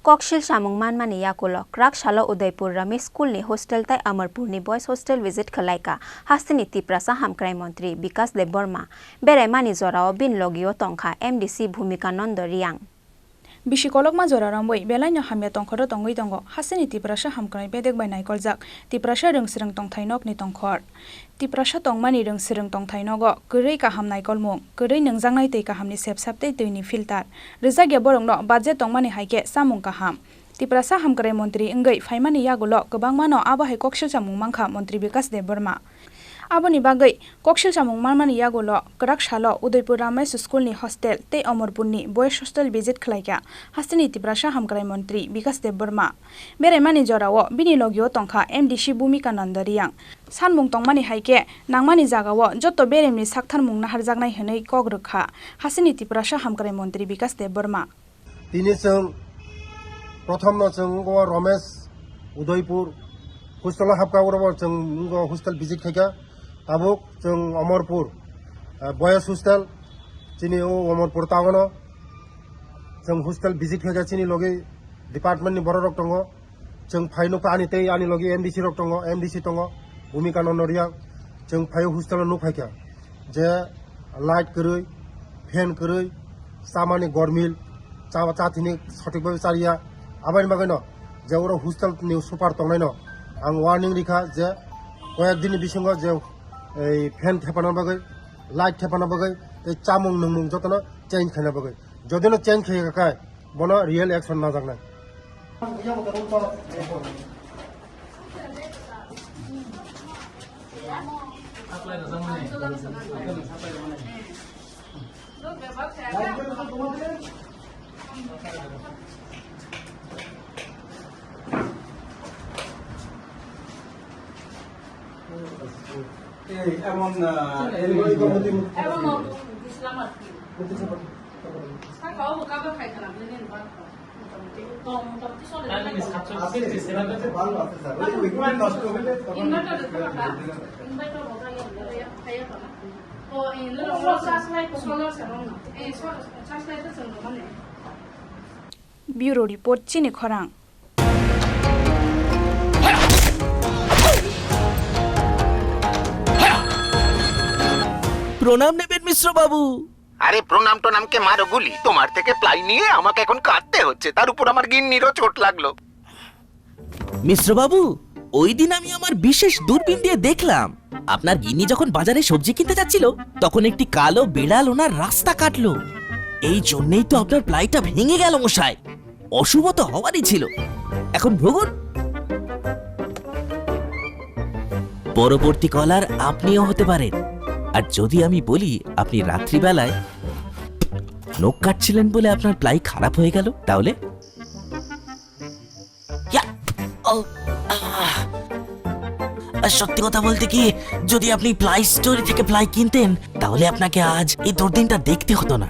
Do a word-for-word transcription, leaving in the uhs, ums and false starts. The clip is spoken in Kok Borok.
Koksil samung manmani yagulo kwrak salo Udaipur Ramesh School ni hostel tai Amarpur ni boys hostel visit khwlaikha hasteni Tiprasa Hamkrai Montri Bikas Debbarma. Beraimani jorao bini logio tongkha M D C Bhumika Nando Riang. Bisi kolokma jora romwi belaino hamya tongkhoro tongwi tongo hasteni Tiprasa Hamkrai bedek bai naikoljak Tiprasa rwngsrwng tongthai nokni tongkhor. Tiprasa tongmani rwngsrwng tongthai nogo kwrwi kaham naikolmung, kwrwi nwngjaknai twi kahamni sepsap tei twini filter, rwjakya borokno budget tongmani hai khe chamung kaham. Tiprasa Hamkrai Montri wngwi phaimani yagulo kwbangmano abo hai koksil chamung mankha Montri Bikas Debbarma. Aboni bagwi koksil chamung manmani yagulo kwrak salo Udaipur Ramesh School ni hostel tei Omorpur ni boys hostel visit khwlaikha hasteni Tiprasa Hamkrai Montri Bikas Debbarma. Beraimani jorao bini logio tongkha M D C Bhumika Nando Riang. Sanmung tongmani hai khe nangmani jagao joto beremni saktharmung naharjaknai hwnwi kok rwkha hasteni Tiprasa Hamkrai Montri Bikas Debbarma. Tini chwng prothomno chwng wngkha Ramesh Udaipur hostel o hapkha, oro bo chwng wngkha hostel visit khaikha. Tabuk chwng Omorpur, eh, boys hostel, chini o Omorpur town o chwng hostel visit khaikha, chini logi department ni borok rok tongo. Chwng phai nukha ani tei ani logi M D C rok tongo, M D C tongo, Bhumika Nando Riang. Chwng phai hostel o nuk phaikha je light kwrwi, fan kwrwi, chamani gormil, cha, cha thini sothik bhabe chariya. Aboni bagwino je oro hostel ni super tongnaino ang warning rikha je koyek din ni bisingo je ei fan thepana bagwi, light thepana bagwi tei chamung nungmung jotono change khaina bagwi. Jodi no change khaiya kha, bono real action najaknai. এই এমন, আহ, এমন দিছিলাম আর কি। সাতশো sixty seven আছে, বাল্ব আছে, স্যার। ওই, ওই, ওই নষ্ট হলে তখন ইনভার্টার আছে না, ইনভার্টার বসাই। তো এই চার্জ লাইট, সোলার সেরকম না। এই চার্জ লাইট তো চলবে মানে। Bureau report, Chini Khorang. প্রণাম নেবেন মিশ্র বাবু। আরে প্রণাম টনামকে মারো গুলি, তোমার থেকে প্লাই নিয়ে আমাকে এখন কাঁদতে হচ্ছে, তার উপর আমার গিন্নিরও চোট লাগলো। মিশ্র বাবু, ওই দিন আমি আমার বিশেষ দূরবীন দিয়ে দেখলাম, আপনার গিন্নি যখন বাজারে সবজি কিনতে যাচ্ছিল, তখন একটি কালো বিড়াল ওনার রাস্তা কাটলো। এই জন্যই তো আপনার প্লাইটা ভেঙে গেল মশাই। অশুভ তো হওয়ারই ছিল। এখন ভুগুন। পরবর্তী কলার আপনিও হতে পারেন। আর যদি আমি বলি আপনি রাত্রিবেলায় নখ কাটছিলেন বলে আপনার প্লাই খারাপ হয়ে গেল, তাহলে? ইয়া! ও, আহ! আর সত্যি কথা বলতে কি, যদি আপনি প্লাই স্টোরে থেকে প্লাই কিনতেন, তাহলে আপনাকে আজ এই দুর্দিনটা দেখতে হতো না।